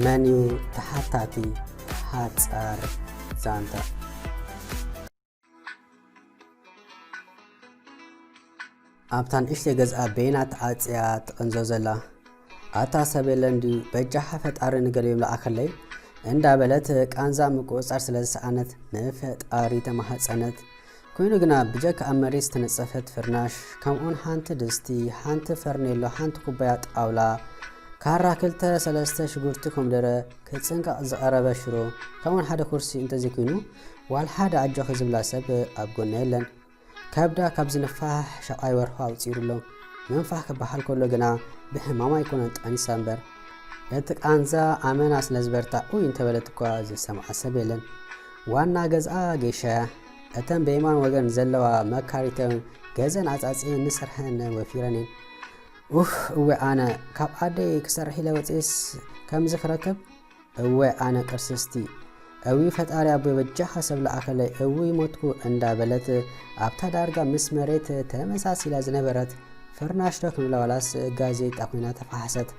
መን እዩ ተሓታቲ ሓጻር ዛንታ? ኣብታ ንእሽተይ ገዝኣ በይና ተዓጽያ ትቕንዞ ዘላ? ኣታ ሰብ የለን ድዩ? በጃኻ ፈጣሪ ንገሊኦም ለኣኸለይ እንዳበለት ቃንዛ ምቁጽጻር ስለ ዝሰኣነት ንፈጣሪ ተማህጸነት። ኮይኑ ግና ብጀካ ኣብ መሬት ዝተነጸፈት ፍርናሽ፣ ከምኡውን ሓንቲ ድስቲ፣ ሓንቲ ፈርኔሎ፣ ሓንቲ ኩባያ ጣውላ፣ ካራ ክልተ ሰለስተ ሽጉርቲ ኮምደረ፣ ክጽንቀቕ ዝቐረበ ሽሮ፣ ከምኡውን ሓደ ኩርሲ እንተዘይኮይኑ ዋላ ሓደ ኣጆኺ ዝብላ ሰብ ኣብ ጎና የለን። ከብዳ ካብ ዝንፋሕ ሸውዓይ ወርሑ ኣውጺሩ ኣሎ። ምንፋሕ ክበሃል ከሎ ግና ብሕማም ኣይኮነን ጠኒሳ እምበር። እቲ ቃንዛ ኣመና ስለ ዝበርታ ኡይ እንተበለት እኳ ዝሰምዓ ሰብ የለን። ዋና ገዝኣ ጌሻ እያ። እተን በየማን ወገን ዘለዋ መካሪተን ገዘን ኣጻጺየን ንስርሐን ወፊረን እየን። ኡፍ እወ ኣነ ካብ ዓደይ ክሰርሕ ኢለ ወጺኤስ ከምዚ ክረክብ? እወ ኣነ ቅርስስቲ። እዊ ፈጣሪ ኣቦይ በጃኻ ሰብ ለኣኸለይ እዊ ሞትኩ እንዳበለት ኣብታ ዳርጋ ምስ መሬት ተመሳሲላ ዝነበረት ፍርናሽ ዶ ክንብላ ዋላስ ጋዜጣ ኮይና ተፋሓሰት።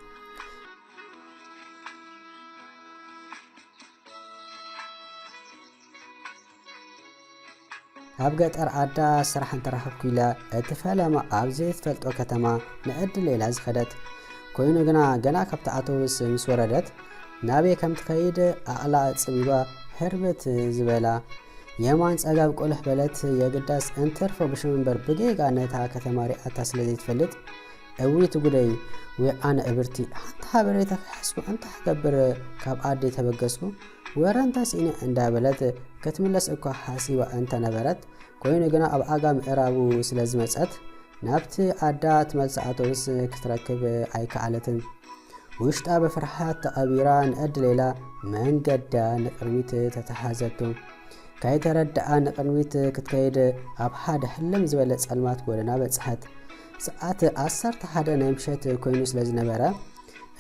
ኣብ ገጠር ኣዳ ስራሕ እንተረኸብኩ ኢላ እቲ ፈለማ ኣብ ዘይትፈልጦ ከተማ ንዕድል ኢላ ዝኸደት። ኮይኑ ግና ገና ካብቲ ኣውቶቡስ ምስ ወረደት ናበይ ከም ትኸይድ ኣቕላ ኣጽቢባ ህርብት ዝበላ የማን ጸጋም ቁልሕ በለት። የግዳስ እንትርፎ ብሽም እምበር ብጌጋ ነታ ከተማ ሪኣታ ስለ ዘይትፈልጥ እውይ ትጉደይ ወይ ኣነ እብርቲ ሓንቲ ሓበሬታ ከይሓዝኩ እንታይ ክገብር ካብ ኣደይ ተበገስኩ ወረ እንታይ ስኢነ እንዳበለት ክትምለስ እኳ ሓሲባ እንተነበረት ኮይኑ ግና ኣብ ኣጋ ምዕራቡ ስለ ዝመጸት ናብቲ ኣዳ ትመልስ ኣውቶቡስ ክትረክብ ኣይከኣለትን። ውሽጣ ብፍርሓት ተቐቢራ ንዕድል ኢላ መንገዳ ንቕድሚት ተተሓዘቶ። ከይተረድኣ ንቕድሚት ክትከይድ ኣብ ሓደ ህልም ዝበለ ጸልማት ጎደና በጽሐት። ሰዓት ዓሰርተ ሓደ ናይ ምሸት ኮይኑ ስለ ዝነበረ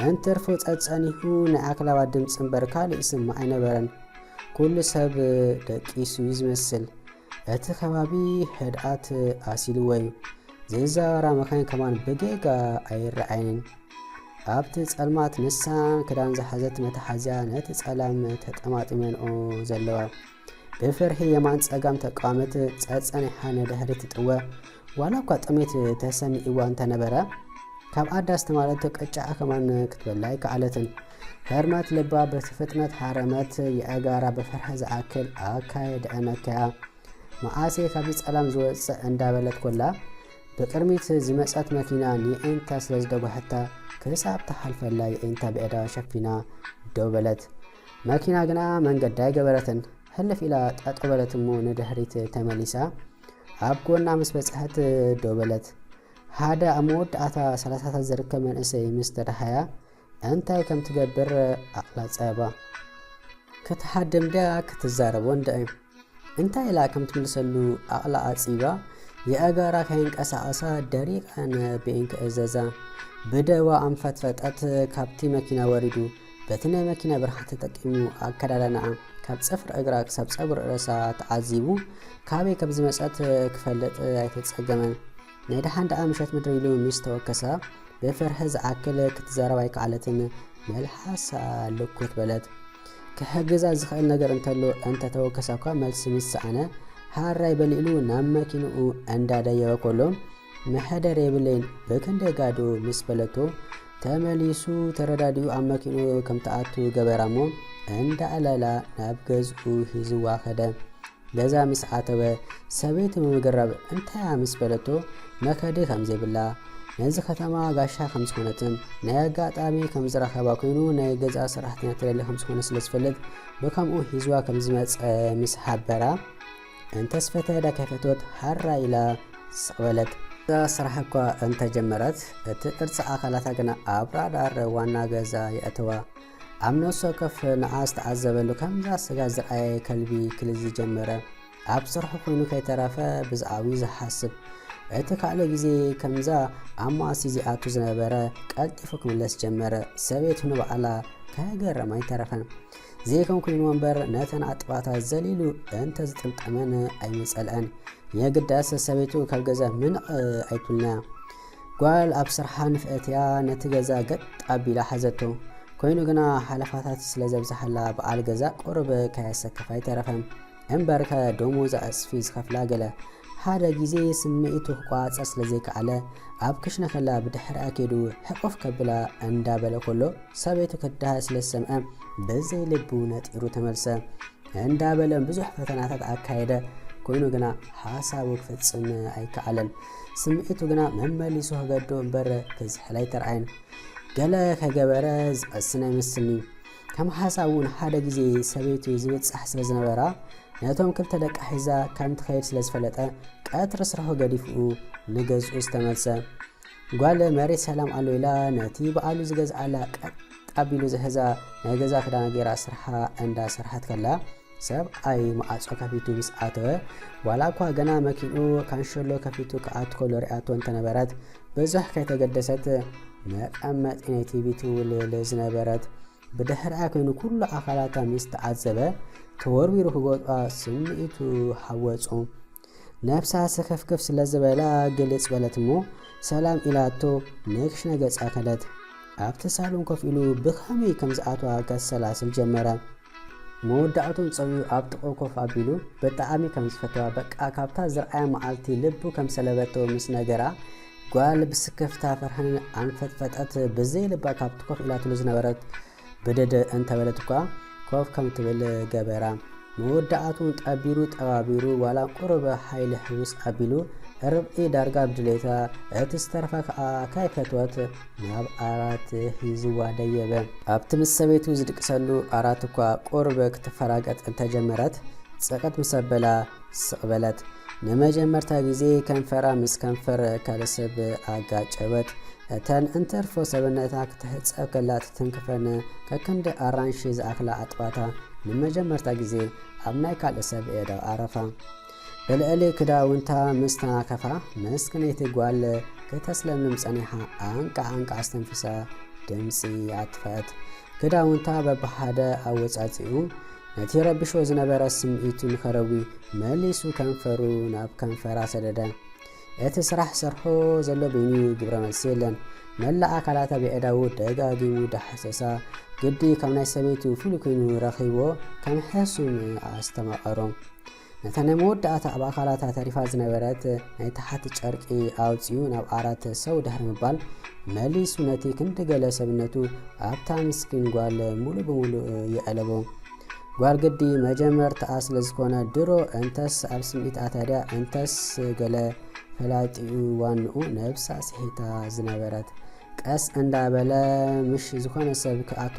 እንትርፎ ጸጸኒሑ ናይ ኣክላባት ድምጺ እምበር ካልእ ይስማዕ ኣይነበረን። ኩሉ ሰብ ደቂሱ እዩ ዝመስል። እቲ ከባቢ ህድኣት ኣሲልዎ እዩ። ዝዛወራ መኻይን ከማን ብጌጋ ኣይረኣየንን። ኣብቲ ጸልማት ንሳን ክዳን ዝሓዘት መተሓዝያ ነቲ ጸላም ተጠማጢመንኦ ዘለዋ። ብፍርሒ የማን ጸጋም ተቃወመት ጸጸኒሓ ንድሕሪት ትጥወ። ዋላ እኳ ጥሜት ተሰሚዕዋ እንተነበረ ካብ ኣዳ ዝተማለቶ ቅጫ ከማን ክትበላ ኣይከኣለትን። ህርመት ልባ በቲ ፍጥነት ሃረመት። የእጋራ ብፍርሒ ዝኣክል ኣካየድአ መከያ። መዓስ እየ ካብዚ ጸላም ዝወጽእ እንዳበለት ኮላ ብቅድሚት ዝመጸት መኪና ንየእንታ ስለ ዝደጓሐታ ክሳብ ትሓልፈላ የእንታ ብእዳ ሸፊና ደው በለት። መኪና ግና መንገዳ ኣይገበረትን። ሕልፍ ኢላ ጠጠው በለት እሞ ንድሕሪት ተመሊሳ ኣብ ጎና ምስ በጽሐት ደው በለት። ሓደ ኣብ መወዳእታ ሰላሳታት ዝርከብ መንእሰይ ምስ ተደሃያ እንታይ ከም ትገብር ኣቕላ ጸባ። ክትሃድም ድያ ክትዛረብ ወንድዒ? እንታይ ኢላ ከም ትምልሰሉ ኣቕላ ኣጺባ የእጋራ ከይንቀሳቐሳ ደሪቐን ብኢን ክእዘዛ። ብደዋ ኣንፈጥፈጠት ካብቲ መኪና ወሪዱ በቲ ናይ መኪና ብርሃን ተጠቂሙ ኣከዳድናኣ ካብ ጽፍሪ እግራ ክሳብ ጸጉሪ ርእሳ ተዓዚቡ ካበይ ከም ዝመጸት ክፈልጥ ኣይተጸገመን። ናይ ደሓን ደኣ ምሸት ምድሪ ኢሉ ምስ ተወከሳ ብፍርሒ ዝኣክል ክትዛረብ ኣይከኣለትን። መልሓሳ ልኩት በለት። ክሕግዛ ዝኽእል ነገር እንተሎ እንተተወከሰ እኳ መልሲ ምስ ሰኣነ ሃራይ በሊዕሉ ናብ መኪንኡ እንዳደየበ ከሎ መሐደር የብለይን ብክንደይ ጋዶ ምስ በለቶ ተመሊሱ ተረዳዲኡ ኣብ መኪንኡ ከም ትኣቱ ገበራ እሞ እንዳኣለላ ናብ ገዝኡ ሒዝዋ ከደ። ገዛ ምስ ኣተወ ሰበይቲ ብምግራብ እንታያ ምስ በለቶ መኸዲ ከም ዘይብላ ነዚ ከተማ ጋሻ ከም ዝኾነትን ናይ ኣጋጣሚ ከም ዝረኸባ ኮይኑ ናይ ገዛ ሰራሕተኛ ተደሊ ከም ዝኾነ ስለ ዝፈልጥ ብከምኡ ሒዝዋ ከም ዝመፀ ምስ ሓበራ እንተስፈተ ዳ ከይፈትወት ሃራ ኢላ ስቕ በለት። እዛ ስራሕ እኳ እንተጀመረት እቲ ቅርፂ ኣካላታ ግና ኣብ ራዳር ዋና ገዛ የእተዋ። ኣብ ነፍሲ ወከፍ ንዓ ዝተዓዘበሉ ከምዛ ስጋ ዝረኣየ ከልቢ ክልዚ ጀመረ። ኣብ ስርሑ ኮይኑ ከይተረፈ ብዛዕባኡ ዝሓስብ። እቲ ካልእ ግዜ ከምዛ ኣብ መኣሲ ዝኣቱ ዝነበረ ቀልጢፉ ክምለስ ጀመረ። ሰበይቱ ንባዕላ ከገረማ ኣይተረፈን። ዘይከም ኮይኑ እምበር ነተን ኣጥባታ ዘሊሉ እንተዝጥምጠመን ኣይምጸልአን። የግዳስ ሰበይቱ ካብ ገዛ ምንቕ ኣይትብልንያ። ጓል ኣብ ስርሓ ንፍዕትያ ነቲ ገዛ ገጥ ኣቢላ ሓዘቶ። ኮይኑ ግና ሓለፋታት ስለ ዘብዝሓላ በዓል ገዛ ቁሩብ ከየሰከፋ ኣይተረፈን። እምበርከ ደሞዛ ዕጽፊ ዝኸፍላ ገለ ሓደ ግዜ ስምዒቱ ክቆጻጸር ስለ ዘይከኣለ ኣብ ክሽነ ከላ ብድሕሪኣ ከይዱ ሕቑፍ ከብላ እንዳበለ ከሎ ሰበይቱ ክድሃ ስለ ዝሰምዐ ብዘይ ልቡ ነጢሩ ተመልሰ። እንዳበለን ብዙሕ ፈተናታት ኣካየደ። ኮይኑ ግና ሓሳቡ ክፍጽም ኣይከኣለን። ስምዒቱ ግና መመሊሱ ክገድዶ እምበር ክዝሕል ኣይተርኣየን። ገለ ከገበረ ዝቐስን ኣይመስልን'ዩ። ከም ሓሳቡ እውን ሓደ ግዜ ሰበይቱ ዝብጻሕ ስለ ዝነበራ ነቶም ክልተ ደቃ ሒዛ ከም ትኸይድ ስለ ዝፈለጠ ቀትሪ ስርሑ ገዲፉ ንገዝኡ ዝተመልሰ። ጓል መሬት ሰላም ኣሎ ኢላ ነቲ በዓሉ ዝገዝኣላ ቀጥ ኣቢሉ ዝሕዛ ናይ ገዛ ክዳና ገይራ ስርሓ እንዳ ሰርሓት ከላ ሰብኣይ መዓጾ ከፊቱ ምስ ኣተወ ዋላ እኳ ገና መኪንኡ ካንሸሎ ከፊቱ ክኣቱ ከሎ ሪኣቶ እንተነበረት ብዙሕ ከይተገደሰት መቐመጢ ናይ ቲቪ ትውልውል ዝነበረት ብድሕሪኣ ኮይኑ ኩሉ ኣኻላታ ምስ ተዓዘበ ተወርዊሩ ክጎጥባ ስምዒቱ ሓወጹ። ነብሳ ስኽፍክፍ ስለ ዝበላ ግልጽ በለት እሞ ሰላም ኢላቶ ንክሽነ ገጻ ከደት። ኣብቲ ሳሎን ኮፍ ኢሉ ብኸመይ ከም ዝኣትዋ ከሰላስል ጀመረ። መወዳእቱን ጸውዩ ኣብ ጥቕኡ ኮፍ ኣቢሉ ብጣዕሚ ከም ዝፈተዋ በቃ ካብታ ዝረኣያ መዓልቲ ልቡ ከም ሰለበቶ ምስ ነገራ ጓል ብስክፍታ ፍርሕን ኣንፈጥፈጠት ብዘይ ልባ ካብቲ ኮፍ ኢላትሉ ዝነበረት ብድድ እንተበለት እኳ ኮፍ ከም ትብል ገበራ። መወዳእቱን ጠቢሩ ጠባቢሩ ዋላ ቁሩብ ሓይሊ ሕውስ ኣቢሉ ርብዒ ዳርጋ ብድሌታ እቲ ዝተረፈ ከኣ ከይፈትወት ናብ ኣራት ሂዝዋ ደየበ። ኣብቲ ምስ ሰበይቱ ዝድቅሰሉ ኣራት እኳ ቁሩብ ክትፈራገጥ እንተጀመረት ጽቕጥ ምስ ኣበላ ስቕ በለት። ንመጀመርታ ግዜ ከንፈራ ምስ ከንፈር ካልእ ሰብ ኣጋጨወት። እተን እንተርፎ ሰብነታ ክትሕጸብ ከላ ትትንክፈን ከክንዲ ኣራንሺ ዝኣኽላ ኣጥባታ ንመጀመርታ ግዜ ኣብ ናይ ካልእ ሰብ ኣእዳው ኣረፋ። ብልዕሊ ክዳውንታ ምስ ተናከፋ ምስክነይቲ ጓል ክተስለምልም ጸኒሓ ኣንቃ ኣንቃ ኣስተንፊሳ ድምጺ ኣጥፍአት። ክዳውንታ በብሓደ ኣወጻጺኡ ነቲ ረቢሽዎ ዝነበረ ስምዒቱ ንኸረዊ መሊሱ ከንፈሩ ናብ ከንፈራ ሰደደ። እቲ ስራሕ ሰርሖ ዘሎ በይኑ ግብረ መልሲ የለን። መላእ ኣካላታ ብየእዳዉ ደጋጊሙ ዳሕሰሳ ግዲ ካብ ናይ ሰበይቱ ፍሉይ ኮይኑ ረኺብዎ ከም ሕሱም ኣስተማቐሮ። ነታ ናይ መወዳእታ ኣብ ኣካላታ ተሪፋ ዝነበረት ናይ ታሕቲ ጨርቂ ኣውጺኡ ናብ ዓራት ሰው ድሕሪ ምባል መሊሱ ነቲ ክንዲ ገለ ሰብነቱ ኣብታ ምስኪን ጓል ሙሉእ ብሙሉእ የዕለቦ። ጓል ግዲ መጀመርታኣ ስለ ዝኾነ ድሮ እንተስ ኣብ ስምዒት ኣታድያ እንተስ ገለ ፈላጢኡ ዋንኡ ነብሳ ስሒታ ዝነበረት ቀስ እንዳበለ ምሽ ዝኾነ ሰብ ክኣቶ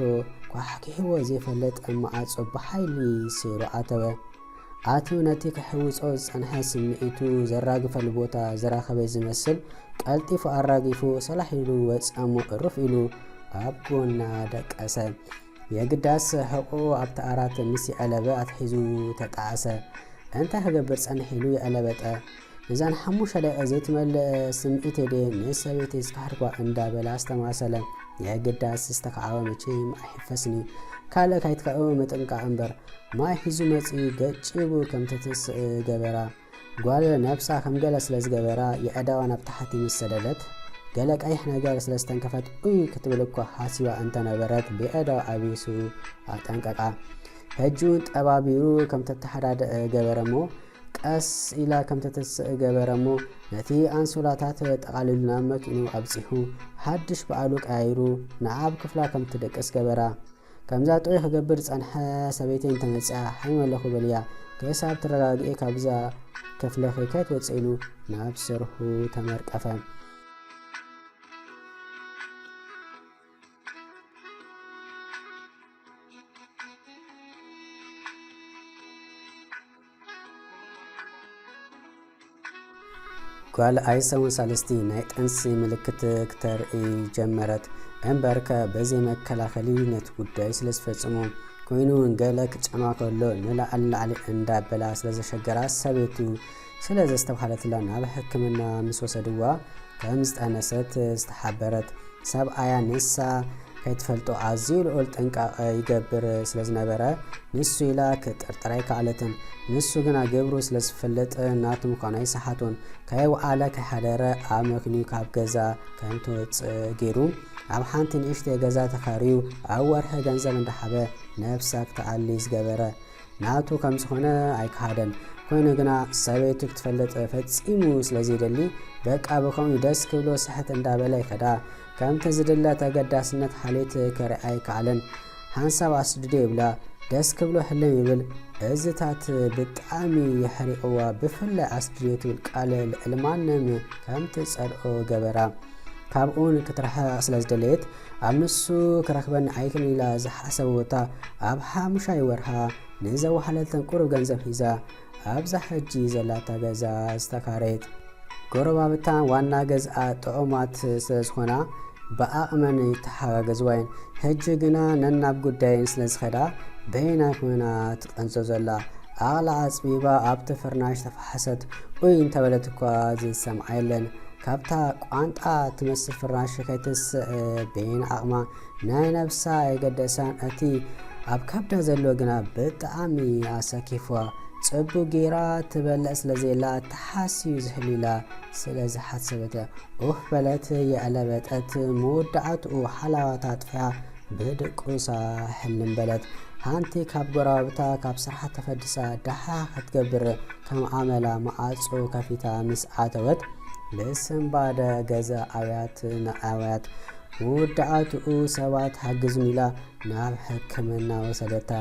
ኳሕኪሕዎ ዘይፈልጥ መዓጾ ብሓይሊ ሰይሩ ኣተወ። ኣትዩ ነቲ ክሕውጾ ዝጸንሐ ስምዒቱ ዘራግፈሉ ቦታ ዝረኸበ ዝመስል ቀልጢፉ ኣራጊፉ ሰላሕ ኢሉ ወጸ እሞ እርፍ ኢሉ ኣብ ጎና ደቀሰ። የግዳስ ሕቖኡ ኣብቲ ኣራት ምስ የዕለበ ኣትሒዙ ተጣዕሰ። እንታይ ክገብር ጸንሕ ኢሉ የዕለበጠ። እዛ ንሓሙሽተ ደቂቕ ዘይትመልእ ስምዒተይ ድየ ንሰበይተይ ዝከሓድኳ እንዳበለ ኣስተማሰለ። የግዳስ ዝተኻዕወ መቸም ኣይሕፈስን እዩ። ካልእ ካይትካእዎ ምጥንቃቕ እምበር። ማይ ሒዙ መጺኡ ገጭቡ ከም ትትስእ ገበራ። ጓል ነብሳ ከም ገለ ስለ ዝገበራ የእዳዋ ናብ ታሕቲ ምስ ሰደደት ገለ ቀይሕ ነገር ስለ ዝተንከፈት ኡይ ክትብል እኳ ሓሲባ እንተነበረት ብየእዳዋ ኣቢሱ ኣጠንቀቓ። ሕጂ እውን ጠባቢሩ ከም ተተሓዳደአ ገበረ እሞ ቀስ ኢላ ከም ተተስእ ገበረ እሞ ነቲ ኣንሶላታት ጠቓሊሉ ናብ መኪኑ ኣብጺሑ ሓድሽ በዓሉ ቀያይሩ ንዓ ኣብ ክፍላ ከም ትደቅስ ገበራ። ከምዛ ጥዑይ ክገብር ዝጸንሐ ሰበይተይ እንተመጺኣ ሓይመለኹ በልያ ክሳብ ትረጋግኢ ካብዛ ክፍለኺ ከይትወጽእ ኢሉ ናብ ስርሑ ተመርቀፈ። ጓል ኣይሰሙን ሳልስቲ ናይ ጥንሲ ምልክት ክተርኢ ጀመረት። እምበርከ በዘይ መከላኸሊ ነቲ ጉዳይ ስለ ዝፈጽሞ ኮይኑ እውን ገለ ክጨማ ከሎ ንላዕሊ ንላዕሊ እንዳበላ ስለ ዘሸገራ ሰበይቱ ስለ ዘስተብሃለትላ ናብ ሕክምና ምስ ወሰድዋ ከም ዝጠነሰት ዝተሓበረት። ሰብኣያ ንሳ ከይትፈልጦ ኣዝዩ ልዑል ጥንቃቐ ይገብር ስለ ዝነበረ፣ ንሱ ኢላ ክትጥርጥር ኣይከኣለትን። ንሱ ግና ግብሩ ስለ ዝፈልጥ ናቱ ምዃኑ ኣይሰሓቱን። ከይወዓለ ከይሓደረ ኣመክንዩ ካብ ገዛ ከም ትወፅእ ገይሩ ኣብ ሓንቲ ንእሽተይ ገዛ ተኻርዩ ኣብ ወርሒ ገንዘብ እንዳሓበ ነብሳ ክትኣሊ ዝገበረ ናቱ ከም ዝኾነ ኣይከሃደን። ኮይኑ ግና ሰበይቱ ክትፈልጥ ፈጺሙ ስለ ዘይደሊ፣ በቃ ብኸምኡ ደስ ክብሎ ስሕት እንዳበለ ይኸዳ። ከምቲ ዝድለ ተገዳስነት ሓልዮት ክርኢ ኣይከኣለን። ሓንሳብ ኣስድዶ ይብላ፣ ደስ ክብሎ ህልም ይብል። እዝታት ብጣዕሚ የሕሪቕዋ። ብፍላይ ኣስድዶ ትብል ቃል ልዕሊ ማንም ከም ትጸልኦ ገበራ። ካብኡ ንክትርሕቕ ስለ ዝደለየት፣ ኣብ ንሱ ክረኽበኒ ኣይክእልን ኢላ ዝሓሰበታ ኣብ ሓሙሻይ ወርሃ ንዘዋህለልተን ቁሩብ ገንዘብ ሒዛ ኣብዛ ሕጂ ዘላታ ገዛ ዝተኻረየት። ጎረባብታ ዋና ገዝኣ ጥዑማት ስለ ዝኾና ብዓቕመን ይተሓጋገዝዋ እየን። ሕጂ ግና ነናብ ጉዳየን ስለ ዝኸዳ በየናይ ኮይና ትቐንዞ ዘላ? ዓቕላ ኣጽቢባ ኣብቲ ፍርናሽ ተፋሕሰት። ኡይ እንተበለት እኳ ዝሰምዓ የለን። ካብታ ቋንጣ ትመስል ፍርናሽ ከይትስእ በየን ዓቕማ ናይ ነብሳ ኣይገደሳን። እቲ ኣብ ከብዳ ዘሎ ግና ብጣዕሚ ኣሰኪፍዋ። ጽቡቕ ጌራ ትበልዕ ስለ ዘየላ ተሓስዩ ዝህሉ ኢላ ስለ ዝሓሰበት ኡፍ በለት። የዕለበጠት። መወዳእትኡ ሓላዋታ ኣጥፊኣ ብድቁሳ ሕልም በለት። ሓንቲ ካብ ጎረባብታ ካብ ስርሓ ተፈዲሳ ደሓ ክትገብር ከም ኣመላ መዓጾ ከፊታ ምስ ኣተወት ብስንባደ ገዛ ኣብያት ንኣውያት። መወዳእትኡ ሰባት ሓግዙኒ ኢላ ናብ ሕክምና ወሰደታ።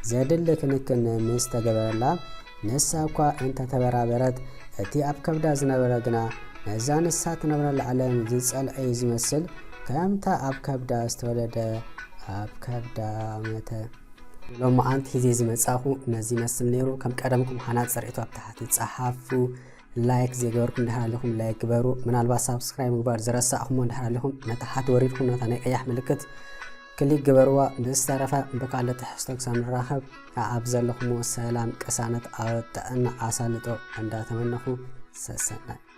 ዘድሊ ክንክን ምስ ተገበረላ ንሳ እኳ እንተተበራበረት፣ እቲ ኣብ ከብዳ ዝነበረ ግና ነዛ ንሳ ትነብረላ ዓለም ዝጸልዐ እዩ ዝመስል። ከምታ ኣብ ከብዳ ዝተወለደ ኣብ ከብዳ መተ። ሎማዓንቲ ሒዘ ዝመጻኹ ነዚ ይመስል ነይሩ። ከም ቀደምኩም ሃናጺ ርእይቶ ኣብ ታሕቲ ጸሓፉ። ላይክ ዘይገበርኩም እንድሕር ኣለኹም ላይክ ግበሩ። ምናልባት ሳብስክራይብ ምግባር ዝረሳእኹሞ እንድሕር ኣለኹም ንታሕቲ ወሪድኩም ነታ ናይ ቀያሕ ምልክት ክሊክ ግበርዋ። ብዝተረፈ ብካልእ ትሕዝቶ ክሳብ ንራኸብ ኣብ ዘለኹሞ ሰላም ቅሳነት ኣብ ጥዕና ኣሳልጦ እንዳተመነኹ ሰሰናይ።